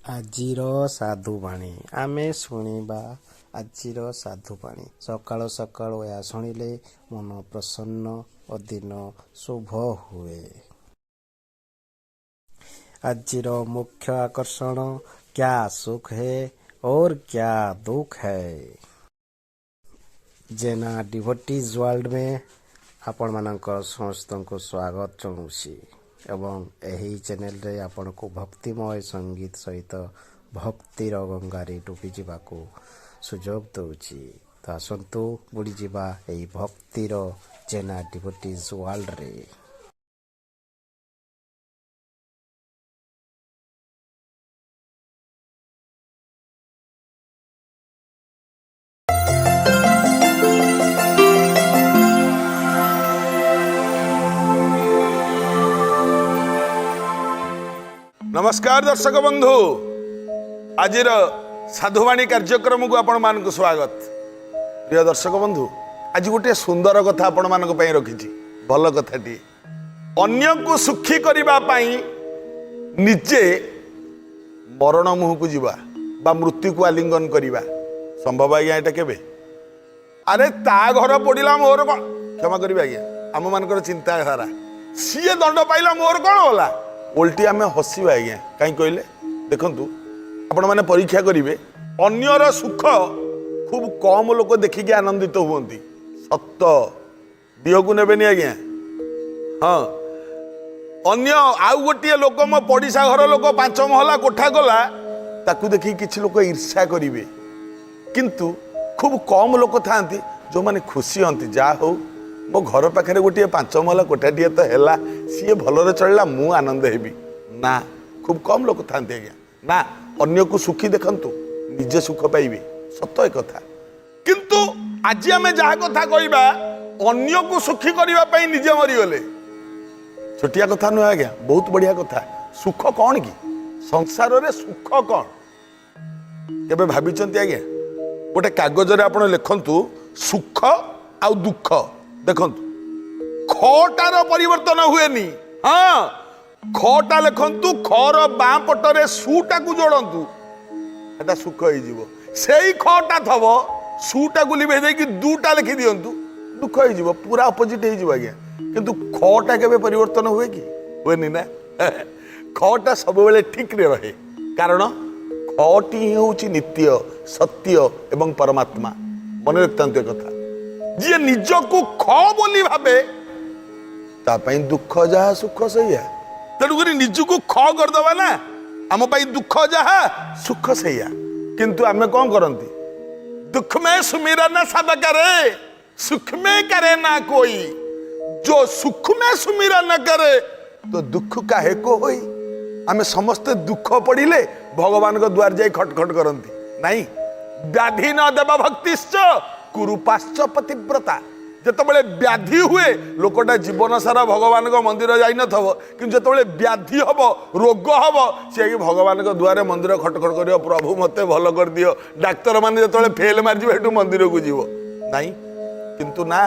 ଆଜିର ସାଧୁବାଣୀ ଆମେ ଶୁଣିବା। ଆଜିର ସାଧୁବାଣୀ ସକାଳୁ ସକାଳୁ ଏହା ଶୁଣିଲେ ମନ ପ୍ରସନ୍ନ ଓ ଦିନ ଶୁଭ ହୁଏ। ଆଜିର ମୁଖ୍ୟ ଆକର୍ଷଣ, क्या सुख है और क्या दुख है। ଜେନା ଡିଭୋଟିଜ୍ ୱାର୍ଲଡ में ଆପଣମାନଙ୍କ ସମସ୍ତଙ୍କୁ ସ୍ୱାଗତ ଜଣାଉଛି ଏବଂ ଏହି ଚ୍ୟାନେଲରେ ଆପଣଙ୍କୁ ଭକ୍ତିମୟ ସଙ୍ଗୀତ ସହିତ ଭକ୍ତିର ଗଙ୍ଗାରେ ଡୁବି ଯିବାକୁ ସୁଯୋଗ ଦେଉଛି। ତ ଆସନ୍ତୁ ବୁଡ଼ିଯିବା ଏହି ଭକ୍ତିର ଜେନା ଡିଭୋଟିଜ୍ ୱାର୍ଲଡରେ। ନମସ୍କାର ଦର୍ଶକ ବନ୍ଧୁ, ଆଜିର ସାଧୁବାଣୀ କାର୍ଯ୍ୟକ୍ରମକୁ ଆପଣମାନଙ୍କୁ ସ୍ୱାଗତ। ପ୍ରିୟ ଦର୍ଶକ ବନ୍ଧୁ, ଆଜି ଗୋଟିଏ ସୁନ୍ଦର କଥା ଆପଣମାନଙ୍କ ପାଇଁ ରଖିଛି, ଭଲ କଥାଟିଏ। ଅନ୍ୟକୁ ସୁଖୀ କରିବା ପାଇଁ ନିଜେ ମରଣ ମୁହଁକୁ ଯିବା ବା ମୃତ୍ୟୁକୁ ଆଲିଙ୍ଗନ କରିବା ସମ୍ଭବ ଆଜ୍ଞା ଏଇଟା କେବେ? ଆରେ, ତା ଘର ପୋଡ଼ିଲା, ମୋର କ'ଣ? କ୍ଷମା କରିବେ ଆଜ୍ଞା, ଆମମାନଙ୍କର ଚିନ୍ତାଧାରା, ସିଏ ଦଣ୍ଡ ପାଇଲା, ମୋର କ'ଣ ଗଲା? ଓଲଟି ଆମେ ହସିବା ଆଜ୍ଞା। କାହିଁ କହିଲେ, ଦେଖନ୍ତୁ, ଆପଣମାନେ ପରୀକ୍ଷା କରିବେ, ଅନ୍ୟର ସୁଖ ଖୁବ୍ କମ୍ ଲୋକ ଦେଖିକି ଆନନ୍ଦିତ ହୁଅନ୍ତି। ସତ, ଦିହକୁ ନେବେନି ଆଜ୍ଞା। ହଁ, ଅନ୍ୟ ଆଉ ଗୋଟିଏ ଲୋକ, ମୋ ପଡ଼ିଶା ଘର ଲୋକ ପାଞ୍ଚ ମହଲା କୋଠା କଲା, ତାକୁ ଦେଖିକି କିଛି ଲୋକ ଈର୍ଷା କରିବେ। କିନ୍ତୁ ଖୁବ୍ କମ୍ ଲୋକ ଥାଆନ୍ତି ଯେଉଁମାନେ ଖୁସି ହୁଅନ୍ତି, ଯାହା ହଉ, ମୋ ଘର ପାଖରେ ଗୋଟିଏ ପାଞ୍ଚ ମହଲା କୋଠାଟିଏ ତ ହେଲା, ସିଏ ଭଲରେ ଚଳିଲା, ମୁଁ ଆନନ୍ଦ ହେବି। ନା, ଖୁବ୍ କମ୍ ଲୋକ ଥାଆନ୍ତି ଆଜ୍ଞା। ନା, ଅନ୍ୟକୁ ସୁଖୀ ଦେଖନ୍ତୁ, ନିଜେ ସୁଖ ପାଇବେ। ସତ ଏ କଥା। କିନ୍ତୁ ଆଜି ଆମେ ଯାହା କଥା କହିବା, ଅନ୍ୟକୁ ସୁଖୀ କରିବା ପାଇଁ ନିଜେ ମରିଗଲେ। ଛୋଟିଆ କଥା ନୁହେଁ ଆଜ୍ଞା, ବହୁତ ବଢ଼ିଆ କଥା। ସୁଖ କ'ଣ କି? ସଂସାରରେ ସୁଖ କ'ଣ, କେବେ ଭାବିଛନ୍ତି ଆଜ୍ଞା? ଗୋଟେ କାଗଜରେ ଆପଣ ଲେଖନ୍ତୁ ସୁଖ ଆଉ ଦୁଃଖ। ଦେଖନ୍ତୁ, ଖଟାର ପରିବର୍ତ୍ତନ ହୁଏନି। ହଁ, ଖଟା ଲେଖନ୍ତୁ, ଖର ବାଁ ପଟରେ ସୁଟାକୁ ଯୋଡ଼ନ୍ତୁ, ସେଟା ସୁଖ ହେଇଯିବ। ସେଇ ଖଟା ଥବ, ସୁଟାକୁ ଲିଭେଇ ଦେଇକି ଦୁଟା ଲେଖି ଦିଅନ୍ତୁ, ଦୁଃଖ ହେଇଯିବ। ପୁରା ଅପୋଜିଟ୍ ହେଇଯିବ ଆଜ୍ଞା। କିନ୍ତୁ ଖଟା କେବେ ପରିବର୍ତ୍ତନ ହୁଏ କି? ହୁଏନି ନା। ଖଟା ସବୁବେଳେ ଠିକରେ ରହେ, କାରଣ ଖଟି ହିଁ ହେଉଛି ନିତ୍ୟ ସତ୍ୟ ଏବଂ ପରମାତ୍ମା। ମନେ ରଖିଥାନ୍ତୁ ଏ କଥା, ଯିଏ ନିଜକୁ ଖ ବୋଲି ଭାବେ, ତା ପାଇଁ ଦୁଃଖ ଯାହା ସୁଖ ସେଇଆ। ତେଣୁକରି ନିଜକୁ ଖ କରିଦେବା ନା, ଆମ ପାଇଁ ଦୁଃଖ ଯାହା ସୁଖ ସେଇଆ। କିନ୍ତୁ ଆମେ କ'ଣ କରନ୍ତି? दुख में सुमिरन सब करे, सुख में करे ना कोई। जो सुख में सुमिरन करे, तो दुख काहे को होई। ଆମେ ସମସ୍ତେ ଦୁଃଖ ପଡ଼ିଲେ ଭଗବାନଙ୍କ ଦ୍ୱାର ଯାଇ ଖଟ ଖଟ କରନ୍ତି ନାଇଁ? ବ୍ୟାଧି ନ ଦେବ ଭକ୍ତିଶ୍ଚ କୁରୂପାଶ୍ଚ ପତିବ୍ରତା। ଯେତେବେଳେ ବ୍ୟାଧି ହୁଏ, ଲୋକଟା ଜୀବନ ସାରା ଭଗବାନଙ୍କ ମନ୍ଦିର ଯାଇନଥିବ, କିନ୍ତୁ ଯେତେବେଳେ ବ୍ୟାଧି ହବ, ରୋଗ ହବ, ସେ ଯାଇକି ଭଗବାନଙ୍କ ଦୁଆରେ ମନ୍ଦିର ଖଟ ଖଟ କରିବ, ପ୍ରଭୁ ମୋତେ ଭଲ କରିଦିଅ। ଡାକ୍ତରମାନେ ଯେତେବେଳେ ଫେଲ୍ ମାରିଯିବ, ଏଠୁ ମନ୍ଦିରକୁ ଯିବ ନାଇଁ? କିନ୍ତୁ ନା,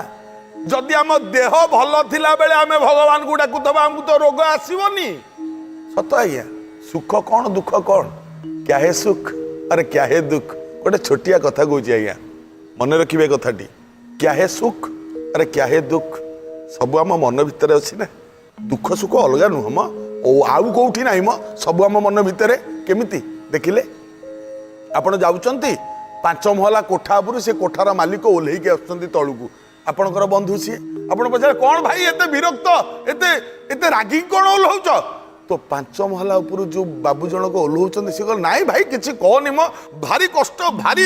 ଯଦି ଆମ ଦେହ ଭଲ ଥିଲା ବେଳେ ଆମେ ଭଗବାନଙ୍କୁ ଡାକୁଥିବା, ଆମକୁ ତ ରୋଗ ଆସିବନି। ସତ ଆଜ୍ଞା। ସୁଖ କ'ଣ, ଦୁଃଖ କ'ଣ? क्या है सुख, अरे क्या है दुख। ଗୋଟେ ଛୋଟିଆ କଥା କହୁଛି ଆଜ୍ଞା, ମନେ ରଖିବେ କଥାଟି। क्या है सुख, अरे क्या है दुख। ସବୁ ଆମ ମନ ଭିତରେ ଅଛି ନା। ଦୁଃଖ ସୁଖ ଅଲଗା ନୁହଁ ମ, ଓ ଆଉ କୋଉଠି ନାହିଁ ମ, ସବୁ ଆମ ମନ ଭିତରେ। କେମିତି ଦେଖିଲେ? ଆପଣ ଯାଉଛନ୍ତି ପାଞ୍ଚ ମହଲା କୋଠା ଉପରୁ, ସେ କୋଠାର ମାଲିକ ଓହ୍ଲେଇକି ଆସୁଛନ୍ତି ତଳକୁ। ଆପଣଙ୍କର ବନ୍ଧୁ ସିଏ। ଆପଣ ପଚାରେ, କ'ଣ ଭାଇ, ଏତେ ବିରକ୍ତ, ଏତେ ଏତେ ରାଗିକି କ'ଣ ଓହ୍ଲଉଛ? ତ ପାଞ୍ଚ ମହଲା ଉପରୁ ଯୋଉ ବାବୁ ଜଣକ ଓହ୍ଲଉଛନ୍ତି, ସେ କହିଲେ, ନାଇଁ ଭାଇ, କିଛି କହନି ମ, ଭାରି କଷ୍ଟ, ଭାରି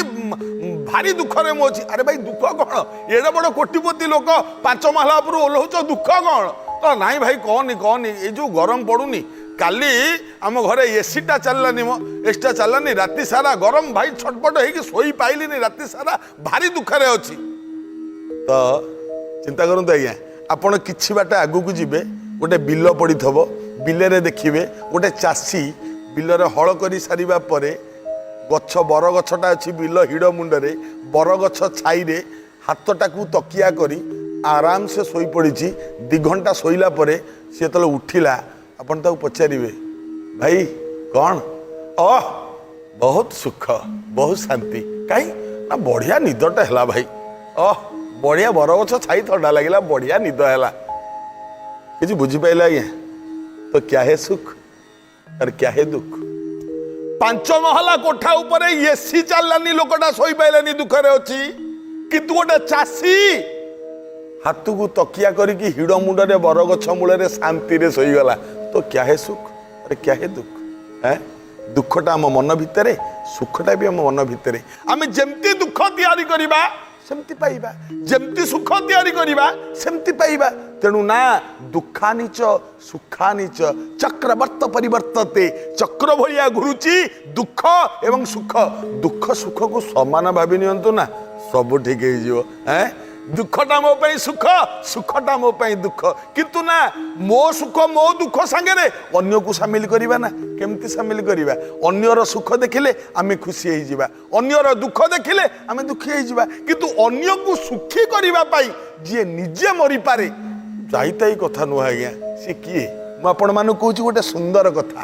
ଭାରି ଦୁଃଖରେ ମୁଁ ଅଛି। ଆରେ ଭାଇ, ଦୁଃଖ କ'ଣ? ଏଡ଼େ ବଡ଼ କୋଟିପତି ଲୋକ, ପାଞ୍ଚ ମହଲା ଉପରୁ ଓହ୍ଲଉଛ, ଦୁଃଖ କ'ଣ? ତ ନାଇଁ ଭାଇ, କହନି କହନି, ଏଇ ଯୋଉ ଗରମ ପଡ଼ୁନି, କାଲି ଆମ ଘରେ ଏସିଟା ଚାଲିଲାନି ମ, ଏସିଟା ଚାଲିଲାନି, ରାତି ସାରା ଗରମ ଭାଇ, ଛଟପଟ ହେଇକି ଶୋଇ ପାଇଲିନି ରାତି ସାରା, ଭାରି ଦୁଃଖରେ ଅଛି। ତ ଚିନ୍ତା କରନ୍ତୁ ଆଜ୍ଞା, ଆପଣ କିଛି ବାଟ ଆଗକୁ ଯିବେ, ଗୋଟେ ବିଲ ପଡ଼ିଥିବ। ବିଲରେ ଦେଖିବେ ଗୋଟେ ଚାଷୀ ବିଲରେ ହଳ କରି ସାରିବା ପରେ ଗଛ, ବରଗଛଟା ଅଛି ବିଲ ହିଡ଼ ମୁଣ୍ଡରେ, ବରଗଛ ଛାଇରେ ହାତଟାକୁ ତକିଆ କରି ଆରାମସେ ଶୋଇପଡ଼ିଛି। 2 ଘଣ୍ଟା ଶୋଇଲା ପରେ ସେ ଯେତେବେଳେ ଉଠିଲା, ଆପଣ ତାକୁ ପଚାରିବେ, ଭାଇ କ'ଣ? ଅହ ବହୁତ ସୁଖ, ବହୁତ ଶାନ୍ତି। କାହିଁ ନା ବଢ଼ିଆ ନିଦଟା ହେଲା ଭାଇ। ଅହ, ବଢ଼ିଆ ବରଗଛ ଛାଇ, ଥଣ୍ଡା ଲାଗିଲା, ବଢ଼ିଆ ନିଦ ହେଲା। କିଛି ବୁଝିପାରିଲେ ଆଜ୍ଞା? ତ କ୍ୟା ହେ ସୁଖ ଆରେ କ୍ୟା ହେ ଦୁଃଖ? ପାଞ୍ଚ ମହଲା କୋଠା ଉପରେ ଏସି ଚାଲିଲାନି, ଲୋକଟା ଶୋଇପାରିଲାନି, ଦୁଃଖରେ ଅଛି। କିନ୍ତୁ ଗୋଟେ ଚାଷୀ ହାତକୁ ତକିଆ କରିକି ହିଡ଼ ମୁଣ୍ଡରେ ବରଗଛ ମୂଳରେ ଶାନ୍ତିରେ ଶୋଇଗଲା। ତ କ୍ୟା ହେ ସୁଖ ଆରେ କ୍ୟା ହେ ଦୁଃଖ? ଏଁ, ଦୁଃଖଟା ଆମ ମନ ଭିତରେ, ସୁଖଟା ବି ଆମ ମନ ଭିତରେ। ଆମେ ଯେମିତି ଦୁଃଖ ତିଆରି କରିବା ସେମିତି ପାଇବା, ଯେମିତି ସୁଖ ତିଆରି କରିବା ସେମିତି ପାଇବା। ତେଣୁ ନା ଦୁଃଖାନିଚ ସୁଖାନିଚ ଚକ୍ରବର୍ତ୍ତ ପରିବର୍ତ୍ତତେ, ଚକ୍ର ଭଳିଆ ଘୁରୁଛି ଦୁଃଖ ଏବଂ ସୁଖ। ଦୁଃଖ ସୁଖକୁ ସମାନ ଭାବି ନିଅନ୍ତୁ ନା, ସବୁ ଠିକ ହେଇଯିବ। ଏଁ, ଦୁଃଖଟା ମୋ ପାଇଁ ସୁଖ, ସୁଖଟା ମୋ ପାଇଁ ଦୁଃଖ। କିନ୍ତୁ ନା, ମୋ ସୁଖ ମୋ ଦୁଃଖ ସାଙ୍ଗରେ ଅନ୍ୟକୁ ସାମିଲ କରିବା ନା। କେମିତି ସାମିଲ କରିବା? ଅନ୍ୟର ସୁଖ ଦେଖିଲେ ଆମେ ଖୁସି ହେଇଯିବା, ଅନ୍ୟର ଦୁଃଖ ଦେଖିଲେ ଆମେ ଦୁଃଖୀ ହେଇଯିବା। କିନ୍ତୁ ଅନ୍ୟକୁ ସୁଖୀ କରିବା ପାଇଁ ଯିଏ ନିଜେ ମରିପାରେ, ଯାଇତାଇ କଥା ନୁହଁ ଆଜ୍ଞା, ସେ କିଏ? ମୁଁ ଆପଣମାନଙ୍କୁ କହୁଛି ଗୋଟେ ସୁନ୍ଦର କଥା,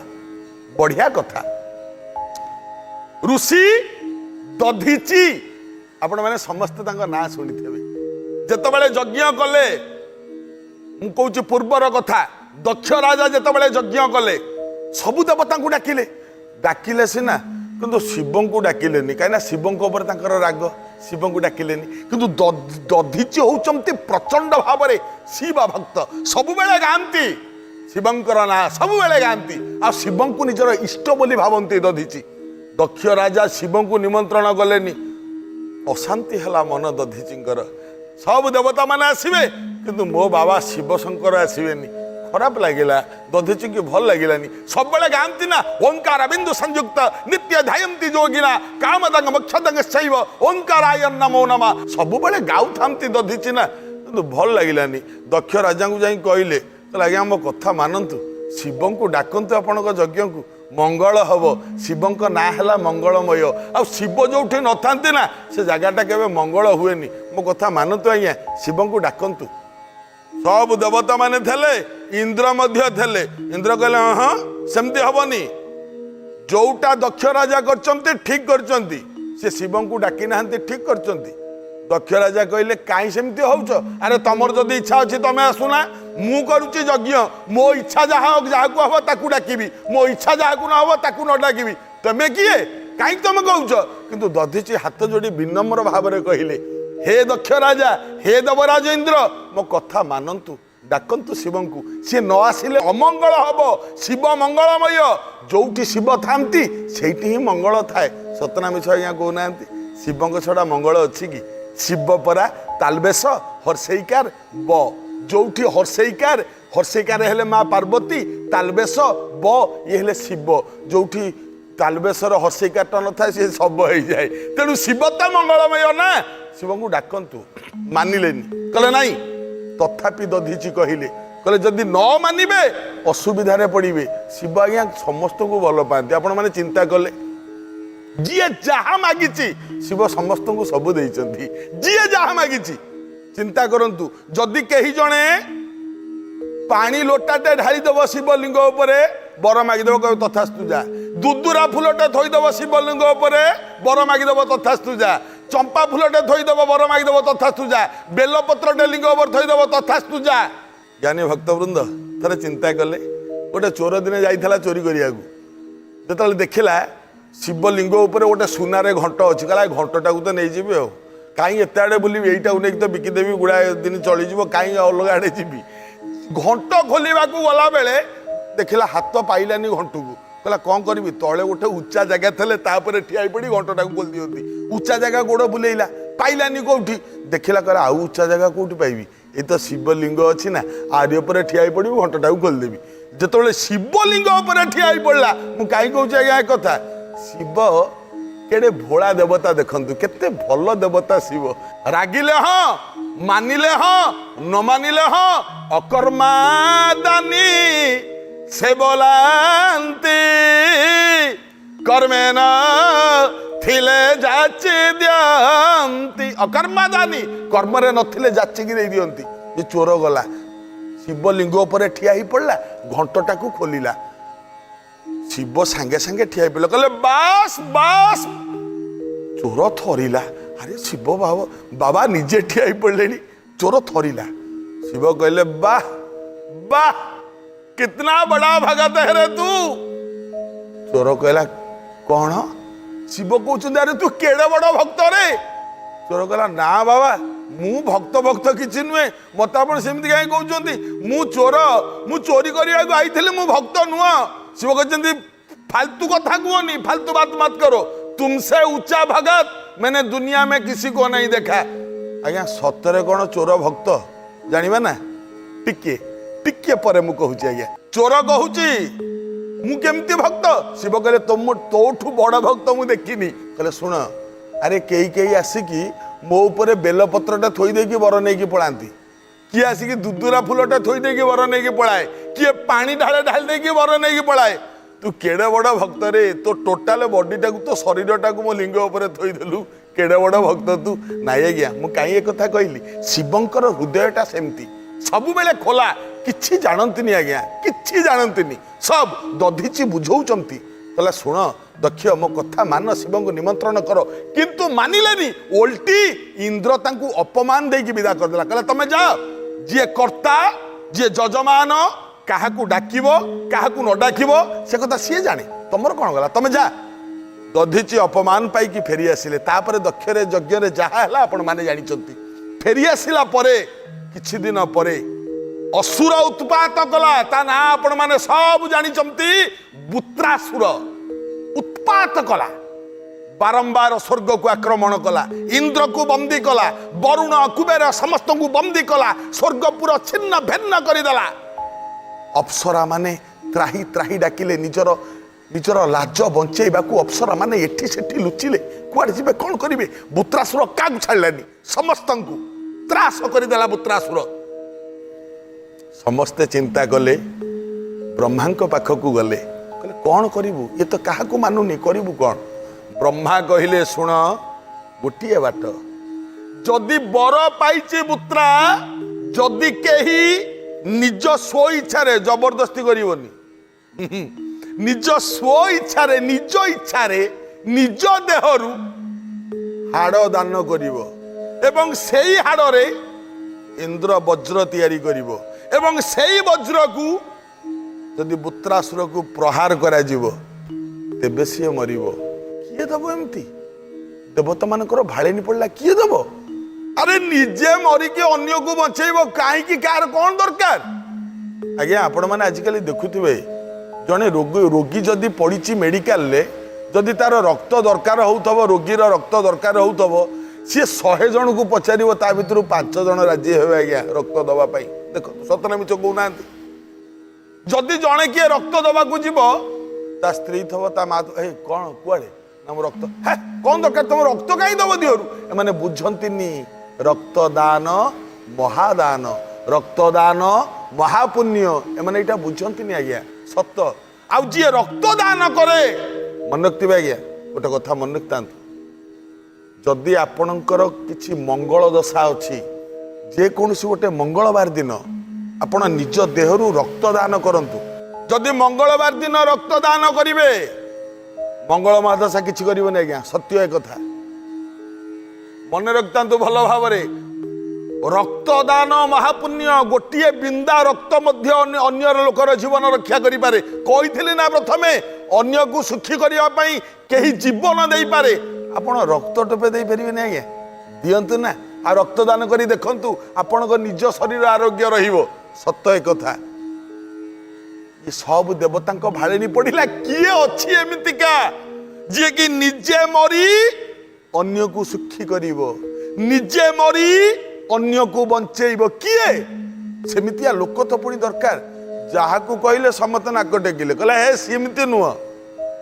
ବଢ଼ିଆ କଥା। ଋଷି ଦଧିଚି, ଆପଣମାନେ ସମସ୍ତେ ତାଙ୍କ ନାଁ ଶୁଣିଥିବେ। ଯେତେବେଳେ ଯଜ୍ଞ କଲେ, ମୁଁ କହୁଛି ପୂର୍ବର କଥା, ଦକ୍ଷ ରାଜା ଯେତେବେଳେ ଯଜ୍ଞ କଲେ ସବୁ ଦେବତାଙ୍କୁ ଡାକିଲେ। ଡାକିଲେ ସିନା, କିନ୍ତୁ ଶିବଙ୍କୁ ଡାକିଲେନି। କାହିଁକିନା ଶିବଙ୍କ ଉପରେ ତାଙ୍କର ରାଗ, ଶିବଙ୍କୁ ଡାକିଲେନି। କିନ୍ତୁ ଦଧିଚି ହଉଛନ୍ତି ପ୍ରଚଣ୍ଡ ଭାବରେ ଶିବ ଭକ୍ତ, ସବୁବେଳେ ଗାଆନ୍ତି ଶିବଙ୍କର ନାଁ, ସବୁବେଳେ ଗାଆନ୍ତି ଆଉ ଶିବଙ୍କୁ ନିଜର ଇଷ୍ଟ ବୋଲି ଭାବନ୍ତି ଦଧିଚି। ଦକ୍ଷ ରାଜା ଶିବଙ୍କୁ ନିମନ୍ତ୍ରଣ କଲେନି, ଅଶାନ୍ତି ହେଲା ମନ ଦଧିଚିଙ୍କର। ସବୁ ଦେବତା ମାନେ ଆସିବେ କିନ୍ତୁ ମୋ ବାବା ଶିବଶଙ୍କର ଆସିବେନି। ଖରାପ ଲାଗିଲା ଦଧିଚିକି, ଭଲ ଲାଗିଲାନି। ସବୁବେଳେ ଗାଆନ୍ତି ନା, ଓଙ୍କାର ବିନ୍ଦୁ ସଂଯୁକ୍ତ ନିତ୍ୟ ଧ୍ୟାୟନ୍ତି ଯୋଗିନା କାମଦଙ୍ଗ ମୋକ୍ଷଦଙ୍ଗ ଶୈବ ଓଙ୍କାରାୟ ନମୋ ନମଃ, ସବୁବେଳେ ଗାଉଥାନ୍ତି ଦଧିଚି ନା, କିନ୍ତୁ ଭଲ ଲାଗିଲାନି। ଦକ୍ଷ ରାଜାଙ୍କୁ ଯାଇ କହିଲେ, କହିଲେ ଆଜ୍ଞା ମୋ କଥା ମାନନ୍ତୁ, ଶିବଙ୍କୁ ଡାକନ୍ତୁ ଆପଣଙ୍କ ଯଜ୍ଞକୁ, ମଙ୍ଗଳ ହବ। ଶିବଙ୍କ ନାଁ ହେଲା ମଙ୍ଗଳମୟ, ଆଉ ଶିବ ଯୋଉଠି ନଥାନ୍ତି ନା ସେ ଜାଗାଟା କେବେ ମଙ୍ଗଳ ହୁଏନି। ମୋ କଥା ମାନନ୍ତୁ ଆଜ୍ଞା, ଶିବଙ୍କୁ ଡାକନ୍ତୁ। ସବୁ ଦେବତା ମାନେ ଥିଲେ, ଇନ୍ଦ୍ର ମଧ୍ୟ ଥିଲେ। ଇନ୍ଦ୍ର କହିଲେ ହଁ, ସେମିତି ହବନି, ଯୋଉଟା ଦକ୍ଷ ରାଜା କରିଛନ୍ତି ଠିକ କରିଛନ୍ତି, ସେ ଶିବଙ୍କୁ ଡାକି ନାହାନ୍ତି, ଠିକ କରିଛନ୍ତି। ଦକ୍ଷ ରାଜା କହିଲେ କାହିଁ ସେମିତି ହଉଛ? ଆରେ ତମର ଯଦି ଇଚ୍ଛା ଅଛି ତମେ ଆସୁନା, ମୁଁ କରୁଛି ଯଜ୍ଞ, ମୋ ଇଚ୍ଛା ଯାହା ଯାହାକୁ ହବ ତାକୁ ଡାକିବି, ମୋ ଇଚ୍ଛା ଯାହାକୁ ନ ହବ ତାକୁ ନ ଡାକିବି, ତମେ କିଏ, କାହିଁକି ତମେ କହୁଛ? କିନ୍ତୁ ଦଧିଚି ହାତ ଯୋଡ଼ି ବିନମ୍ର ଭାବରେ କହିଲେ, ହେ ଦକ୍ଷ ରାଜା, ହେ ଦେବରାଜ ଇନ୍ଦ୍ର, ମୋ କଥା ମାନନ୍ତୁ, ଡାକନ୍ତୁ ଶିବଙ୍କୁ, ସିଏ ନ ଆସିଲେ ଅମଙ୍ଗଳ ହବ। ଶିବ ମଙ୍ଗଳମୟ, ଯୋଉଠି ଶିବ ଥାନ୍ତି ସେଇଠି ହିଁ ମଙ୍ଗଳ ଥାଏ। ସତ ନା ମିଛ ଆଜ୍ଞା କହୁନାହାନ୍ତି? ଶିବଙ୍କ ଛଡ଼ା ମଙ୍ଗଳ ଅଛି କି? ଶିବ ପରା ତାଲବେଶ ହର୍ଷେଇକାର ବ, ଯୋଉଠି ହର୍ଷେଇକାର, ହର୍ଷେଇକାର ହେଲେ ମା ପାର୍ବତୀ, ତାଲବେଶ ବ ଇଏ ହେଲେ ଶିବ। ଯୋଉଠି ତାଲବେଶର ହର୍ଷେଇକାରଟା ନଥାଏ ସିଏ ଶବ ହେଇଯାଏ। ତେଣୁ ଶିବ ତ ମଙ୍ଗଳମୟ ନା, ଶିବଙ୍କୁ ଡାକନ୍ତୁ। ମାନିଲେନି, କହିଲେ ନାଇଁ। ତଥାପି ଦଧିଚି କହିଲେ, କହିଲେ ଯଦି ନ ମାନିବେ ଅସୁବିଧାରେ ପଡ଼ିବେ। ଶିବ ଆଜ୍ଞା ସମସ୍ତଙ୍କୁ ଭଲ ପାଆନ୍ତି। ଆପଣମାନେ ଚିନ୍ତା କଲେ, ଯିଏ ଯାହା ମାଗିଛି ଶିବ ସମସ୍ତଙ୍କୁ ସବୁ ଦେଇଛନ୍ତି। ଯିଏ ଯାହା ମାଗିଛି, ଚିନ୍ତା କରନ୍ତୁ, ଯଦି କେହି ଜଣେ ପାଣି ଲୋଟାଟେ ଢାଳିଦବ ଶିବଲିଙ୍ଗ ଉପରେ, ବର ମାଗିଦବ, କହିବ ତଥାସ୍ତୁ ଯା। ଦୁଦୁରା ଫୁଲଟେ ଥୋଇଦବ ଶିବଲିଙ୍ଗ ଉପରେ, ବର ମାଗିଦବ, ତଥାସ୍ତୁ ଯା। ଚମ୍ପା ଫୁଲଟେ ଥୋଇଦବ, ବର ମାଗିଦବ, ତଥାସ୍ତୁ ଯା। ବେଲପତ୍ରଟେ ଲିଙ୍ଗ ଉପରେ ଥୋଇଦବ, ତଥାସ୍ତୁ ଯା। ଜ୍ଞାନୀ ଭକ୍ତବୃନ୍ଦ ଥରେ ଚିନ୍ତା କଲେ, ଗୋଟେ ଚୋର ଦିନେ ଯାଇଥିଲା ଚୋରି କରିବାକୁ। ଯେତେବେଳେ ଦେଖିଲା ଶିବଲିଙ୍ଗ ଉପରେ ଗୋଟେ ସୁନାରେ ଘଣ୍ଟ ଅଛି, କହିଲା ଏ ଘଣ୍ଟଟାକୁ ତ ନେଇଯିବି, ଆଉ କାହିଁ ଏତେ ଆଡ଼େ ବୁଲିବି, ଏଇଟାକୁ ନେଇକି ତ ବିକିଦେବି, ଗୁଡ଼ାଏ ଦିନ ଚଳିଯିବ, କାହିଁ ଅଲଗା ଆଡ଼େ ଯିବି। ଘଣ୍ଟ ଖୋଲିବାକୁ ଗଲାବେଳେ ଦେଖିଲା ହାତ ପାଇଲାନି ଘଣ୍ଟକୁ। କହିଲା କ'ଣ କରିବି, ତଳେ ଗୋଟେ ଉଚ୍ଚା ଜାଗା ଥିଲେ ତାପରେ ଠିଆ ହେଇ ପଡ଼ି ଘଣ୍ଟଟାକୁ ଖୋଲି ଦିଅନ୍ତି। ଉଚ୍ଚା ଜାଗା ଗୋଡ଼ ବୁଲେଇଲା, ପାଇଲାନି କୋଉଠି। ଦେଖିଲା, କହିଲା ଆଉ ଉଚ୍ଚା ଜାଗା କୋଉଠି ପାଇବି, ଏ ତ ଶିବଲିଙ୍ଗ ଅଛି ନା, ଆରି ଉପରେ ଠିଆ ହେଇ ପଡ଼ିବି, ଘଣ୍ଟଟାକୁ ଖୋଲିଦେବି। ଯେତେବେଳେ ଶିବଲିଙ୍ଗ ଉପରେ ଠିଆ ହେଇ ପଡ଼ିଲା, ମୁଁ କାହିଁ କହୁଛି ଆଜ୍ଞା ଏ କଥା, ଶିବ କେଡ଼େ ଭୋଳା ଦେବତା ଦେଖନ୍ତୁ, କେତେ ଭଲ ଦେବତା ଶିବ। ରାଗିଲେ ହଁ, ମାନିଲେ ହଁ, ନ ମାନିଲେ ହଁ, ଅକର୍ମା ଦାନି ସେ ବୋଲାନ୍ତି, କର୍ମେ ନ ଥିଲେ ଯାଚି ଦିଅନ୍ତି। ଅକର୍ମା ଦାନି, କର୍ମରେ ନଥିଲେ ଯାଚିକି ଦେଇ ଦିଅନ୍ତି। ଯେ ଚୋର ଗଲା ଶିବଲିଙ୍ଗ ଉପରେ ଠିଆ ହେଇ ପଡ଼ିଲା, ଘଣ୍ଟଟାକୁ ଖୋଲିଲା। ଶିବ ସାଙ୍ଗେ ସାଙ୍ଗେ ଠିଆ ହେଇପଡ଼ିଲେ, କହିଲେ ବାସ୍ ବାସ୍। ଚୋର ଥରିଲା। ଆରେ ଶିବ ବାବା, ବାବା ନିଜେ ଠିଆ ହେଇ ପଡ଼ିଲେଣି। ଚୋର ଥରିଲା। ଶିବ କହିଲେ, ବାह ବାह, कितना बड़ा भगत है रे तू। ଚୋର କହିଲା, କଣ? ଶିବ କହୁଛନ୍ତି, ଆରେ ତୁ କେଡେ ବଡ ଭକ୍ତ ରେ। ଚୋର କହିଲା, ନା ବାବା, ମୁଁ ଭକ୍ତ ଭକ୍ତ କିଛି ନୁହେଁ। ମତେ ଆପଣ ସେମିତି କାହିଁ କହୁଛନ୍ତି? ମୁଁ ଚୋର, ମୁଁ ଚୋରି କରିବାକୁ ଆଇଥିଲି, ମୁଁ ଭକ୍ତ ନୁହଁ। ଶିବ କହିଛନ୍ତି, फालतू କଥା କୁହନି, फालतू बात मत करो। तुमसे ऊंचा भगत मैंने दुनिया में किसी को नहीं देखा। ଆଜ୍ଞା, ସତରେ କଣ ଚୋର ଭକ୍ତ ଜାଣିବା ନା ଟିକେ ଟିକେ ପରେ ମୁଁ କହୁଛି। ଆଜ୍ଞା, ଚୋର କହୁଛି, ମୁଁ କେମିତି ଭକ୍ତ? ଶିବ କହିଲେ, ତମ ତୋଠୁ ବଡ ଭକ୍ତ ମୁଁ ଦେଖିନି। କହିଲେ, ଶୁଣ, ଆରେ କେହି କେହି ଆସିକି ମୋ ଉପରେ ବେଲପତ୍ରଟା ଥୋଇ ଦେଇକି ବର ନେଇକି ପଳାନ୍ତି। କିଏ ଆସିକି ଦୁଦୁରା ଫୁଲଟା ଥୋଇ ଦେଇକି ବର ନେଇକି ପଳାଏ। କିଏ ପାଣି ଢାଳେ ଢାଳି ଦେଇକି ବର ନେଇକି ପଳାଏ। ତୁ କେଡେ ବଡ ଭକ୍ତରେ, ତୋ ଟୋଟାଲ ବଡିଟାକୁ, ତୋ ଶରୀରଟାକୁ ମୋ ଲିଙ୍ଗ ଉପରେ ଥୋଇଦେଲୁ। କେଡେ ବଡ ଭକ୍ତ ତୁ। ନାଇଁ ଆଜ୍ଞା, ମୁଁ କାହିଁ ଏ କଥା କହିଲି? ଶିବଙ୍କର ହୃଦୟଟା ସେମିତି ସବୁବେଳେ ଖୋଲା। କିଛି ଜାଣନ୍ତିନି ଆଜ୍ଞା, କିଛି ଜାଣନ୍ତିନି। ସବୁ ଦଧିଚି ବୁଝଉଛନ୍ତି। କହିଲା, ଶୁଣ ଦକ୍ଷ, ମୋ କଥା ମାନ, ଶିବଙ୍କୁ ନିମନ୍ତ୍ରଣ କର। କିନ୍ତୁ ମାନିଲେନି। ଓଲଟି ଇନ୍ଦ୍ର ତାଙ୍କୁ ଅପମାନ ଦେଇକି ବିଦା କରିଦେଲା। କହିଲା, ତମେ ଯାଅ, ଯିଏ କର୍ତ୍ତା, ଯିଏ ଯଜମାନ, କାହାକୁ ଡାକିବ କାହାକୁ ନ ଡାକିବ ସେ କଥା ସିଏ ଜାଣେ, ତମର କଣ ଗଲା? ତମେ ଯା। ଦଧିଚି ଅପମାନ ପାଇକି ଫେରି ଆସିଲେ। ତାପରେ ଦକ୍ଷରେ ଯଜ୍ଞରେ ଯାହା ହେଲା ଆପଣମାନେ ଜାଣିଛନ୍ତି। ଫେରି ଆସିଲା ପରେ କିଛି ଦିନ ପରେ ଅସୁର ଉତ୍ପାତ କଲା। ତା ନାଁ ଆପଣମାନେ ସବୁ ଜାଣିଛନ୍ତି, ବୁତ୍ରାସୁର। ଉତ୍ପାତ କଲା, ବାରମ୍ବାର ସ୍ୱର୍ଗକୁ ଆକ୍ରମଣ କଲା, ଇନ୍ଦ୍ରକୁ ବନ୍ଦୀ କଲା, ବରୁଣ କୁବେର ସମସ୍ତଙ୍କୁ ବନ୍ଦୀ କଲା, ସ୍ୱର୍ଗପୁର ଛିନ୍ନ ଭିନ୍ନ କରିଦେଲା। ଅପ୍ସରା ମାନେ ତ୍ରାହି ତ୍ରାହି ଡାକିଲେ। ନିଜର ନିଜର ଲାଜ ବଞ୍ଚେଇବାକୁ ଅପ୍ସରା ମାନେ ଏଠି ସେଠି ଲୁଚିଲେ। କୁଆଡ଼େ ଯିବେ, କ'ଣ କରିବେ? ବୁତ୍ରାସୁର କାହାକୁ ଛାଡ଼ିଲାନି, ସମସ୍ତଙ୍କୁ ତ୍ରାସ କରିଦେଲା ବୁତ୍ରାସୁର। ସମସ୍ତେ ଚିନ୍ତା କଲେ, ବ୍ରହ୍ମାଙ୍କ ପାଖକୁ ଗଲେ। କହିଲେ, କ'ଣ କରିବୁ? ଇଏ ତ କାହାକୁ ମାନୁନି, କରିବୁ କ'ଣ? ବ୍ରହ୍ମା କହିଲେ, ଶୁଣ, ଗୋଟିଏ ବାଟ। ଯଦି ବର ପାଇଛି ବୁତ୍ରା, ଯଦି କେହି ନିଜ ସ୍ୱ ଇଚ୍ଛାରେ, ଜବରଦସ୍ତି କରିବନି, ନିଜ ସ୍ୱ ଇଚ୍ଛାରେ, ନିଜ ଇଚ୍ଛାରେ ନିଜ ଦେହରୁ ହାଡ଼ ଦାନ କରିବ ଏବଂ ସେଇ ହାଡ଼ରେ ଇନ୍ଦ୍ର ବଜ୍ର ତିଆରି କରିବ ଏବଂ ସେଇ ବଜ୍ରକୁ ଯଦି ବୁତ୍ରାସୁରକୁ ପ୍ରହାର କରାଯିବ, ତେବେ ସିଏ ମରିବ। କିଏ ଦବ ଏମିତି? ଦେବତାମାନଙ୍କର ଭାଳେନି ପଡ଼ିଲା। କିଏ ଦବ? ଆରେ ନିଜେ ମରିକି ଅନ୍ୟକୁ ବଞ୍ଚେଇବ କାହିଁକି? କାହାର କ'ଣ ଦରକାର? ଆଜ୍ଞା, ଆପଣମାନେ ଆଜିକାଲି ଦେଖୁଥିବେ, ଜଣେ ରୋଗୀ ଯଦି ପଡ଼ିଛି ମେଡ଼ିକାଲରେ, ଯଦି ତାର ରକ୍ତ ଦରକାର ହଉଥିବ, ରୋଗୀର ରକ୍ତ ଦରକାର ହଉଥିବ, ସିଏ 100 ଜଣକୁ ପଚାରିବ, ତା ଭିତରୁ 5 ଜଣ ରାଜି ହେବେ ଆଜ୍ଞା ରକ୍ତ ଦେବା ପାଇଁ। ଦେଖନ୍ତୁ, ସତ ନା ମିଛ କହୁନାହାନ୍ତି? ଯଦି ଜଣେ କିଏ ରକ୍ତ ଦେବାକୁ ଯିବ, ତା ସ୍ତ୍ରୀ ଥବ, ତା ମା, ଏ କ'ଣ, କୁଆଡ଼େ? ନା ମୁଁ ରକ୍ତ, ହେ କ'ଣ ଦରକାର ତମ ରକ୍ତ କାହିଁ ଦବ ଦିହରୁ? ଏମାନେ ବୁଝନ୍ତିନି ରକ୍ତଦାନ ମହାଦାନ, ରକ୍ତଦାନ ମହାପୁଣ୍ୟ। ଏମାନେ ଏଇଟା ବୁଝନ୍ତିନି ଆଜ୍ଞା, ସତ। ଆଉ ଯିଏ ରକ୍ତଦାନ କରେ, ମନେ ରଖିଥିବେ ଆଜ୍ଞା, ଗୋଟେ କଥା ମନେ ରଖିଥାନ୍ତୁ। ଯଦି ଆପଣଙ୍କର କିଛି ମଙ୍ଗଳ ଦଶା ଅଛି, ଯେକୌଣସି ଗୋଟେ ମଙ୍ଗଳବାର ଦିନ ଆପଣ ନିଜ ଦେହରୁ ରକ୍ତଦାନ କରନ୍ତୁ। ଯଦି ମଙ୍ଗଳବାର ଦିନ ରକ୍ତଦାନ କରିବେ, ମଙ୍ଗଳ ମହାଦଶା କିଛି କରିବନି ଆଜ୍ଞା, ସତ୍ୟ ଏ କଥା। ମନେ ରଖିଥାନ୍ତୁ ଭଲ ଭାବରେ, ରକ୍ତଦାନ ମହାପୁଣ୍ୟ। ଗୋଟିଏ ବିନ୍ଦା ରକ୍ତ ମଧ୍ୟ ଅନ୍ୟର ଲୋକର ଜୀବନ ରକ୍ଷା କରିପାରେ। କହିଥିଲି ନା ପ୍ରଥମେ, ଅନ୍ୟକୁ ସୁଖୀ କରିବା ପାଇଁ କେହି ଜୀବନ ଦେଇପାରେ। ଆପଣ ରକ୍ତ ଟୋପେ ଦେଇପାରିବେନି ଆଜ୍ଞା? ଦିଅନ୍ତୁ ନା। ଆଉ ରକ୍ତଦାନ କରି ଦେଖନ୍ତୁ, ଆପଣଙ୍କ ନିଜ ଶରୀର ଆରୋଗ୍ୟ ରହିବ। ସତ ଏ କଥା। ଏ ସବୁ ଦେବତାଙ୍କ ଭାଳେଣି ପଡ଼ିଲା, କିଏ ଅଛି ଏମିତିକା ଯିଏକି ନିଜେ ମରି ଅନ୍ୟକୁ ସୁଖୀ କରିବ, ନିଜେ ମରି ଅନ୍ୟକୁ ବଞ୍ଚେଇବ? କିଏ ସେମିତିଆ ଲୋକ ତ ପୁଣି ଦରକାର। ଯାହାକୁ କହିଲେ ସମସ୍ତେ ନାକ ଟେକିଲେ, କହିଲେ, ହେ ସେମିତି ନୁହଁ।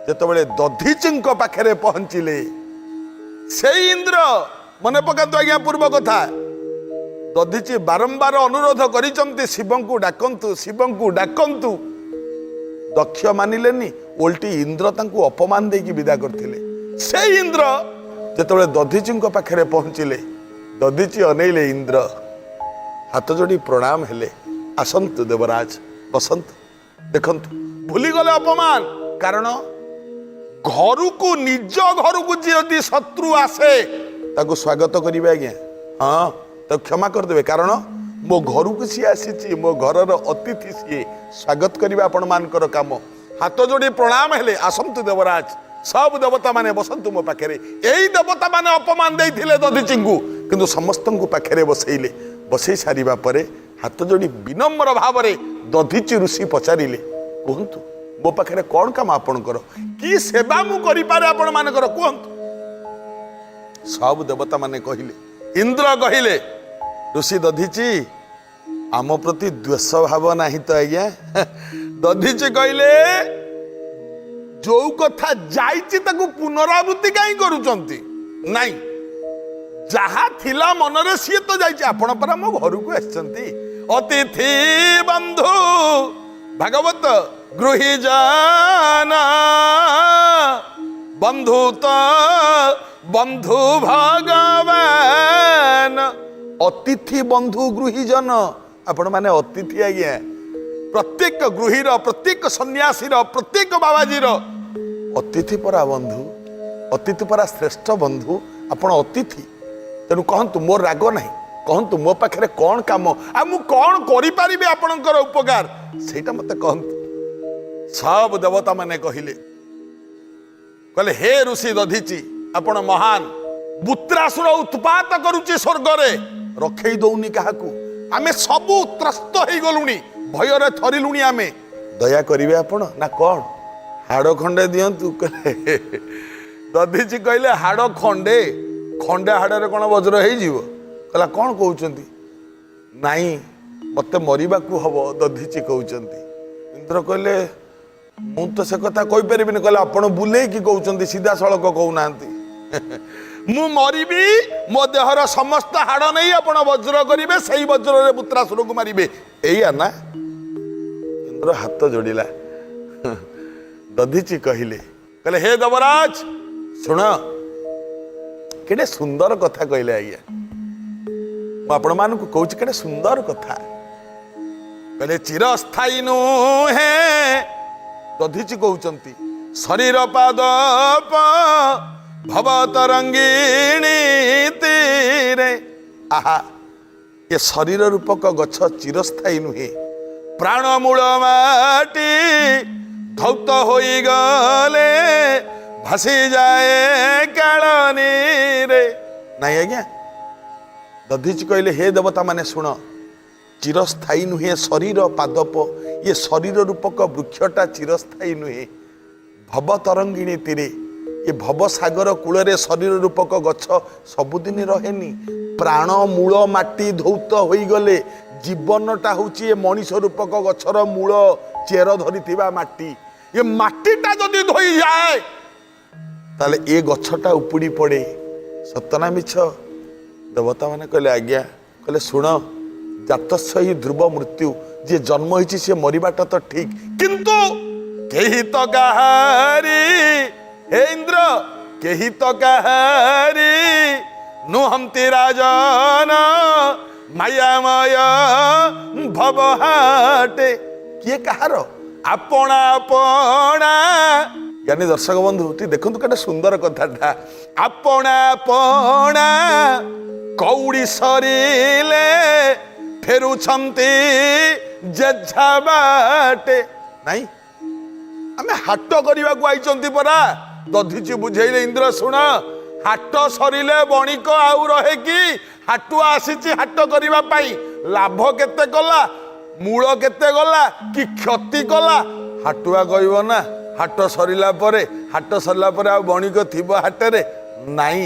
ଯେତେବେଳେ ଦଧିଚିଙ୍କ ପାଖରେ ପହଞ୍ଚିଲେ ସେଇ ଇନ୍ଦ୍ର, ମନେ ପକାନ୍ତୁ ଆଜ୍ଞା ପୂର୍ବ କଥା, ଦଧିଚି ବାରମ୍ବାର ଅନୁରୋଧ କରିଛନ୍ତି, ଶିବଙ୍କୁ ଡାକନ୍ତୁ, ଶିବଙ୍କୁ ଡାକନ୍ତୁ। ଦକ୍ଷ ମାନିଲେନି, ଓଲଟି ଇନ୍ଦ୍ର ତାଙ୍କୁ ଅପମାନ ଦେଇକି ବିଦା କରିଥିଲେ। ସେଇ ଇନ୍ଦ୍ର ଯେତେବେଳେ ଦଧିଚିଙ୍କ ପାଖରେ ପହଞ୍ଚିଲେ, ଦଧିଚି ଅନେଇଲେ ଇନ୍ଦ୍ର, ହାତ ଯୋଡ଼ି ପ୍ରଣାମ ହେଲେ। ଆସନ୍ତୁ ଦେବରାଜ, ବସନ୍ତୁ। ଦେଖନ୍ତୁ, ଭୁଲିଗଲେ ଅପମାନ। କାରଣ ଘରକୁ, ନିଜ ଘରକୁ ଯଦି ଶତ୍ରୁ ଆସେ, ତାକୁ ସ୍ୱାଗତ କରିବେ ଆଜ୍ଞା? ହଁ, ତାକୁ କ୍ଷମା କରିଦେବେ? କାରଣ ମୋ ଘରକୁ ସିଏ ଆସିଛି, ମୋ ଘରର ଅତିଥି ସିଏ। ସ୍ୱାଗତ କରିବା ଆପଣମାନଙ୍କର କାମ। ହାତ ଯୋଡ଼ି ପ୍ରଣାମ ହେଲେ, ଆସନ୍ତୁ ଦେବରାଜ, ସବୁ ଦେବତା ମାନେ ବସନ୍ତୁ ମୋ ପାଖରେ। ଏଇ ଦେବତା ମାନେ ଅପମାନ ଦେଇଥିଲେ ଦଧିଚିଙ୍କୁ, କିନ୍ତୁ ସମସ୍ତଙ୍କୁ ପାଖରେ ବସେଇଲେ। ବସେଇ ସାରିବା ପରେ ହାତ ଯୋଡ଼ି ବିନମ୍ର ଭାବରେ ଦଧିଚି ଋଷି ପଚାରିଲେ, କୁହନ୍ତୁ, ମୋ ପାଖରେ କ'ଣ କାମ ଆପଣଙ୍କର? କି ସେବା ମୁଁ କରିପାରେ ଆପଣମାନଙ୍କର, କୁହନ୍ତୁ। ସବୁ ଦେବତା ମାନେ କହିଲେ, ଇନ୍ଦ୍ର କହିଲେ, ଋଷି ଦଧିଚି, ଆମ ପ୍ରତି ଦ୍ୱେଷ ଭାବ ନାହିଁ ତ ଆଜ୍ଞା? ଦଧିଚି କହିଲେ, ଯୋଉ କଥା ଯାଇଛି ତାକୁ ପୁନରାବୃତ୍ତି କାହିଁ କରୁଛନ୍ତି? ନାଇଁ, ଯାହା ଥିଲା ମନରେ ସିଏ ତ ଯାଇଛି। ଆପଣ ପରା ମୋ ଘରକୁ ଆସିଛନ୍ତି, ଅତିଥି ବନ୍ଧୁ ଭାଗବତ ଗୃହୀ ଜନ, ବନ୍ଧୁ ତ ବନ୍ଧୁ ଭଗବାନ। ଅତିଥି ବନ୍ଧୁ ଗୃହୀଜନ, ଆପଣମାନେ ଅତିଥି ଆଜ୍ଞା। ପ୍ରତ୍ୟେକ ଗୃହୀର, ପ୍ରତ୍ୟେକ ସନ୍ନ୍ୟାସୀର, ପ୍ରତ୍ୟେକ ବାବାଜୀର ଅତିଥି ପରା ବନ୍ଧୁ, ଅତିଥି ପରା ଶ୍ରେଷ୍ଠ ବନ୍ଧୁ। ଆପଣ ଅତିଥି, ତେଣୁ କହନ୍ତୁ, ମୋର ରାଗ ନାହିଁ। କହନ୍ତୁ, ମୋ ପାଖରେ କ'ଣ କାମ ଆଉ ମୁଁ କ'ଣ କରିପାରିବି ଆପଣଙ୍କର ଉପକାର, ସେଇଟା ମୋତେ କହନ୍ତୁ। ସବୁ ଦେବତା ମାନେ କହିଲେ, କହିଲେ, ହେ ଋଷି ଦଧିଚି, ଆପଣ ମହାନ। ବୃତ୍ରାସୁର ଉତ୍ପାତ କରୁଛି ସ୍ୱର୍ଗରେ, ରଖେଇ ଦଉନି କାହାକୁ। ଆମେ ସବୁ ତ୍ରସ୍ତ ହେଇଗଲୁଣି, ଭୟରେ ଥରିଲୁଣି ଆମେ। ଦୟା କରିବେ ଆପଣ ନା କ'ଣ? ହାଡ଼ ଖଣ୍ଡେ ଦିଅନ୍ତୁ। କହିଲେ, ଦଧିଚି କହିଲେ, ହାଡ଼ ଖଣ୍ଡେ? ଖଣ୍ଡେ ହାଡ଼ରେ କ'ଣ ବଜ୍ର ହେଇଯିବ? କହିଲା, କ'ଣ କହୁଛନ୍ତି? ନାଇଁ, ମତେ ମରିବାକୁ ହବ, ଦଧିଚି କହୁଛନ୍ତି। ଇନ୍ଦ୍ର କହିଲେ, ମୁଁ ତ ସେ କଥା କହିପାରିବିନି। କହିଲେ, ଆପଣ ବୁଲେଇକି କହୁଛନ୍ତି, ସିଧାସଳଖ କହୁନାହାନ୍ତି। ମୁଁ ମରିବି, ମୋ ଦେହର ସମସ୍ତ ହାଡ଼ ନେଇ ଆପଣ ବଜ୍ର କରିବେ, ସେଇ ବଜ୍ରରେ ବୃତ୍ରାସୁରକୁ ମାରିବେ, ଏଇଆ ନା? ଇନ୍ଦ୍ର ହାତ ଯୋଡ଼ିଲା। ଦଧିଚି କହିଲେ, କହିଲେ, ହେ ଦେବରାଜ, ଶୁଣ। କେଡ଼େ ସୁନ୍ଦର କଥା କହିଲେ ଆଜ୍ଞା। ମୁଁ ଆପଣମାନଙ୍କୁ କହୁଛି, କେଡ଼େ ସୁନ୍ଦର କଥା କହିଲେ। ଚିରସ୍ଥାୟୀ ନୁହେଁ, ଦଧିଚି କହୁଛନ୍ତି, ଶରୀର ପାଦପ ଭବ ତରଙ୍ଗିଣୀ ତୀରେ। ଆହା, ଏ ଶରୀର ରୂପକ ଗଛ ଚିରସ୍ଥାୟୀ ନୁହେଁ। ପ୍ରାଣମୂଳ ମାଟି ଧୌତ ହୋଇଗଲେ ଭାସିଯାଏ କାଳନୀରେ। ନାଇଁ ଆଜ୍ଞା। ଦଧିଚି କହିଲେ, ହେ ଦେବତା ମାନେ ଶୁଣ, ଚିରସ୍ଥାୟୀ ନୁହେଁ ଶରୀର ପାଦପ। ଇଏ ଶରୀର ରୂପକ ବୃକ୍ଷଟା ଚିରସ୍ଥାୟୀ ନୁହେଁ। ଭବ ତରଙ୍ଗିଣୀ ତୀରେ, ଏ ଭବସାଗର କୂଳରେ ଶରୀର ରୂପକ ଗଛ ସବୁଦିନ ରହେନି। ପ୍ରାଣ ମୂଳ ମାଟି ଧୌତ ହୋଇଗଲେ, ଜୀବନଟା ହଉଛି ଏ ମଣିଷ ରୂପକ ଗଛର ମୂଳ ଚେର ଧରିଥିବା ମାଟି। ଏ ମାଟିଟା ଯଦି ଧୋଇଯାଏ, ତାହେଲେ ଏ ଗଛଟା ଉପୁଡ଼ି ପଡ଼େ। ସତ ନା ମିଛ? ଦେବତା ମାନେ କହିଲେ, ଆଜ୍ଞା। କହିଲେ, ଶୁଣ, ଜାତସ୍ୟ ହି ଧ୍ରୁବ ମୃତ୍ୟୁ। ଯିଏ ଜନ୍ମ ହେଇଛି ସିଏ ମରିବାଟା ତ ଠିକ, କିନ୍ତୁ କେହି ତ କାହାରି, ହେ ଇନ୍ଦ୍ର, କେହି ତ କାହାରି ନୁହନ୍ତି ରାଜନ, ମାୟାମୟ ଭବହାଟେ। କିଏ କାହାର ଆପଣା ଆପଣା। ଜ୍ଞାନୀ ଦର୍ଶକ ବନ୍ଧୁ, ଟିକେ ଦେଖନ୍ତୁ କେତେ ସୁନ୍ଦର କଥାଟା। ଆପଣା ଆପଣା କଉଡ଼ି ସରିଲେ ଫେରୁଛନ୍ତି ଯେଝା ବାଟେ। ନାଇଁ, ଆମେ ହାଟ କରିବାକୁ ଆଇଛନ୍ତି ପରା। ଦଧିଚି ବୁଝେଇଲେ, ଇନ୍ଦ୍ର ଶୁଣ, ହାଟ ସରିଲେ ବଣିକ ଆଉ ରହେ କି? ହାଟୁଆ ଆସିଛି ହାଟ କରିବା ପାଇଁ। ଲାଭ କେତେ କଲା, ମୂଳ କେତେ ଗଲା କି କ୍ଷତି କଲା, ହାଟୁଆ କହିବ ନା ହାଟ ସରିଲା ପରେ? ହାଟ ସରିଲା ପରେ ଆଉ ବଣିକ ଥିବ ହାଟରେ? ନାଇଁ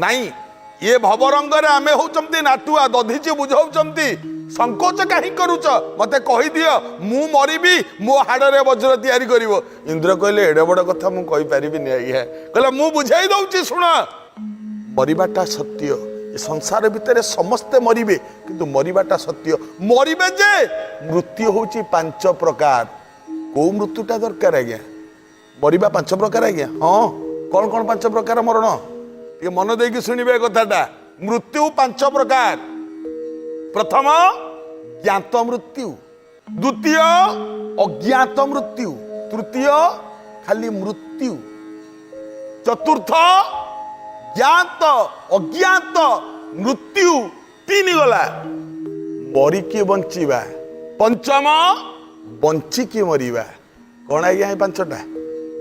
ନାଇଁ, ଇଏ ଭବରଙ୍ଗରେ ଆମେ ହଉଛନ୍ତି ନାଟୁଆ। ଦଧିଚି ବୁଝାଉଛନ୍ତି, ସଙ୍କୋଚ କାହିଁ କରୁଛ? ମତେ କହିଦିଅ, ମୁଁ ମରିବି, ମୋ ହାଡ଼ରେ ବଜ୍ର ତିଆରି କରିବ। ଇନ୍ଦ୍ର କହିଲେ, ଏଡ଼େ ବଡ଼ କଥା ମୁଁ କହିପାରିବିନି ଆଜ୍ଞା। କହିଲେ, ମୁଁ ବୁଝାଇ ଦଉଛି, ଶୁଣ। ମରିବାଟା ସତ୍ୟ। ଏ ସଂସାର ଭିତରେ ସମସ୍ତେ ମରିବେ, କିନ୍ତୁ ମରିବାଟା ସତ୍ୟ। ମରିବେ ଯେ, ମୃତ୍ୟୁ ହଉଛି ପାଞ୍ଚ ପ୍ରକାର। କୋଉ ମୃତ୍ୟୁଟା ଦରକାର ଆଜ୍ଞା? ମରିବା ପାଞ୍ଚ ପ୍ରକାର ଆଜ୍ଞା। ହଁ, କ'ଣ କ'ଣ ପାଞ୍ଚ ପ୍ରକାର ମରଣ? ଟିକେ ମନ ଦେଇକି ଶୁଣିବେ ଏ କଥାଟା। ମୃତ୍ୟୁ ପାଞ୍ଚ ପ୍ରକାର। ପ୍ରଥମ ଜ୍ଞାତ ମୃତ୍ୟୁ, ଦ୍ୱିତୀୟ ଅଜ୍ଞାତ ମୃତ୍ୟୁ, ତୃତୀୟ ଖାଲି ମୃତ୍ୟୁ। ଚତୁର୍ଥ ଜ୍ଞାତ ଅଜ୍ଞାତ ମୃତ୍ୟୁ, ତିନି ଗଲା। ମରିକି ବଞ୍ଚିବା ପଞ୍ଚମ, ବଞ୍ଚିକି ମରିବା। କଣ ଆଜ୍ଞା ଏ ପାଞ୍ଚଟା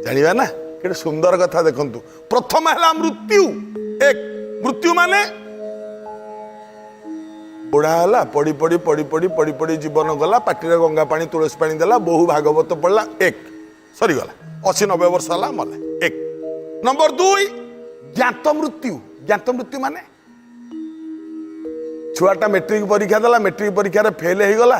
ଜାଣିବା ନା? କେତେ ସୁନ୍ଦର କଥା ଦେଖନ୍ତୁ। ପ୍ରଥମ ହେଲା ମୃତ୍ୟୁ। ଏକ, ମୃତ୍ୟୁ ମାନେ ବୁଢା ହେଲା, ପଡି ପଡି ପଡି ପଡି ପଡି ପଡି ଜୀବନ ଗଲା, ପାଟିରେ ଗଙ୍ଗା ପାଣି ତୁଳସୀ ପାଣି ଦେଲା, ବୋହୁ ଭାଗବତ ପଢିଲା, ଏକ ସରିଗଲା। 80-90 ବର୍ଷ ହେଲା, ମଲା, ଏକ। ନମ୍ବର ଦୁଇ, ଜ୍ଞାତ ମୃତ୍ୟୁ। ଜ୍ଞାତ ମୃତ୍ୟୁ ମାନେ ଛୁଆଟା ମେଟ୍ରିକ ପରୀକ୍ଷା ଦେଲା, ମେଟ୍ରିକ ପରୀକ୍ଷାରେ ଫେଲ ହେଇଗଲା,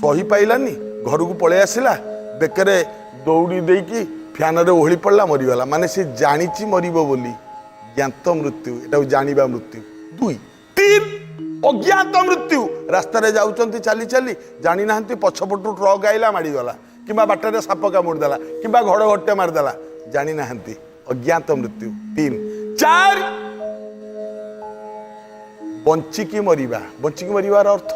ସହି ପାଇଲାନି, ଘରକୁ ପଳେଇ ଆସିଲା, ବେକରେ ଦଉଡ଼ି ଦେଇକି ଫ୍ୟାନରେ ଓହଳି ପଡ଼ିଲା, ମରିଗଲା। ମାନେ ସେ ଜାଣିଛି ମରିବ ବୋଲି। ଜ୍ଞାତ ମୃତ୍ୟୁ, ଏଟାକୁ ଜାଣିବା ମୃତ୍ୟୁ। ଦୁଇ। ତିନି, ଅଜ୍ଞାତ ମୃତ୍ୟୁ। ରାସ୍ତାରେ ଯାଉଛନ୍ତି ଚାଲି ଚାଲି, ଜାଣିନାହାନ୍ତି, ପଛପଟୁ ଟ୍ରକ୍ ଆଇଲା, ମାଡ଼ିଗଲା, କିମ୍ବା ବାଟରେ ସାପ କାମୁଡ଼ି ଦେଲା, କିମ୍ବା ଘଡ଼ଘଡ଼ିଟେ ମାରିଦେଲା, ଜାଣିନାହାନ୍ତି, ଅଜ୍ଞାତ ମୃତ୍ୟୁ। ତିନି। ଚାରି, ବଞ୍ଚିକି ମରିବା। ବଞ୍ଚିକି ମରିବାର ଅର୍ଥ,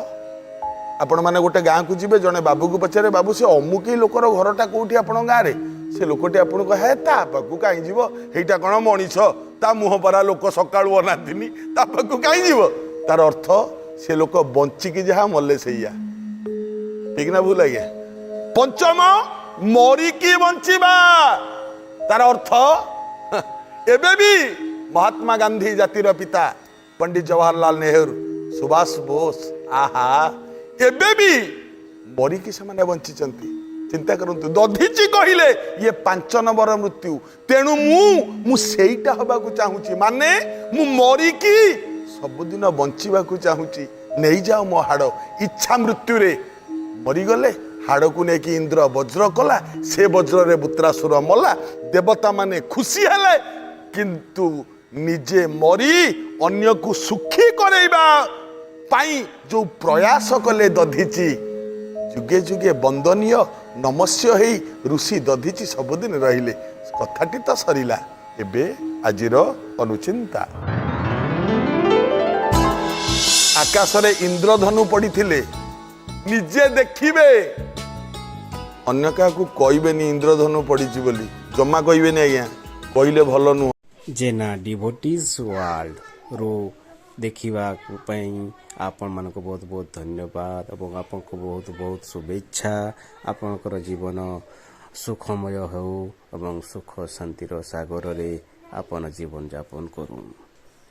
ଆପଣମାନେ ଗୋଟେ ଗାଁକୁ ଯିବେ, ଜଣେ ବାବୁକୁ ପଚାରେ, "ବାବୁ, ସେ ଅମୁକି ଲୋକର ଘରଟା କୋଉଠି ଆପଣଙ୍କ ଗାଁରେ?" ସେ ଲୋକଟି ଆପଣଙ୍କୁ, "ହେ, ତା ପାଖକୁ କାହିଁ ଯିବ? ହେଇଟା କ'ଣ ମଣିଷ? ତା ମୁହଁ ପରା ଲୋକ ସକାଳୁ ଅନାନ୍ତିନି, ତା ପାଖକୁ କାହିଁ ଯିବ?" ତାର ଅର୍ଥ ସେ ଲୋକ ବଞ୍ଚିକି ଯାହା, ମଲେ ସେଇଆ। ଠିକ ନା ଭୁଲ ଆଜ୍ଞା? ପଞ୍ଚମ, ମରିକି ବଞ୍ଚିବା। ତାର ଅର୍ଥ ଏବେ ବି ମହାତ୍ମା ଗାନ୍ଧୀ ଜାତିର ପିତା, ପଣ୍ଡିତ ଜବାହରଲାଲ ନେହେରୁ, ସୁଭାଷ ବୋଷ, ଆହା, ଏବେ ବି ମରିକି ସେମାନେ ବଞ୍ଚିଛନ୍ତି। ଚିନ୍ତା କରନ୍ତୁ, ଦଧିଚି କହିଲେ ଇଏ ପାଞ୍ଚ ନମ୍ବର ମୃତ୍ୟୁ। ତେଣୁ ମୁଁ ସେଇଟା ହବାକୁ ଚାହୁଁଛି, ମାନେ ମୁଁ ମରିକି ସବୁଦିନ ବଞ୍ଚିବାକୁ ଚାହୁଁଛି। ନେଇଯାଅ ମୋ ହାଡ଼। ଇଚ୍ଛା ମୃତ୍ୟୁରେ ମରିଗଲେ, ହାଡ଼କୁ ନେଇକି ଇନ୍ଦ୍ର ବଜ୍ର କଲା, ସେ ବଜ୍ରରେ ବୃତ୍ରାସୁର ମଲା, ଦେବତା ମାନେ ଖୁସି ହେଲେ। କିନ୍ତୁ ନିଜେ ମରି ଅନ୍ୟକୁ ସୁଖୀ କରେଇବା ପାଇଁ ଯୋଉ ପ୍ରୟାସ କଲେ ଦଧିଚି, ଯୁଗେ ଯୁଗେ ବନ୍ଦନୀୟ ନମସ୍ୟ ହେଇ ଋଷି ଦଧିଚି ସବୁଦିନ ରହିଲେ। କଥାଟି ତ ସରିଲା। ଏବେ ଆଜିର ଅନୁଚିନ୍ତା। ଆକାଶରେ ଇନ୍ଦ୍ରଧନୁ ପଡ଼ିଥିଲେ ନିଜେ ଦେଖିବେ, ଅନ୍ୟ କାହାକୁ କହିବେନି ଇନ୍ଦ୍ରଧନୁ ପଡ଼ିଛି ବୋଲି। ଜମା କହିବେନି ଆଜ୍ଞା, କହିଲେ ଭଲ ନୁହଁ। ଜେନା ଡିଭୋଟିଜ୍ ୱାର୍ଲଡରୁ ଦେଖିବା ପାଇଁ ଆପଣମାନଙ୍କୁ ବହୁତ ବହୁତ ଧନ୍ୟବାଦ ଏବଂ ଆପଣଙ୍କୁ ବହୁତ ବହୁତ ଶୁଭେଚ୍ଛା। ଆପଣଙ୍କର ଜୀବନ ସୁଖମୟ ହେଉ ଏବଂ ସୁଖ ଶାନ୍ତିର ସାଗରରେ ଆପଣ ଜୀବନଯାପନ କରୁନ୍।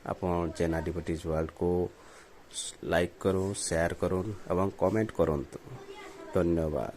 ଆପଣ ଜେନା ଡିଭୋଟିଜ୍ ୱାର୍ଲଡକୁ ଲାଇକ୍ କରୁନ୍, ସେୟାର କରୁନ୍ ଏବଂ କମେଣ୍ଟ କରନ୍ତୁ। ଧନ୍ୟବାଦ।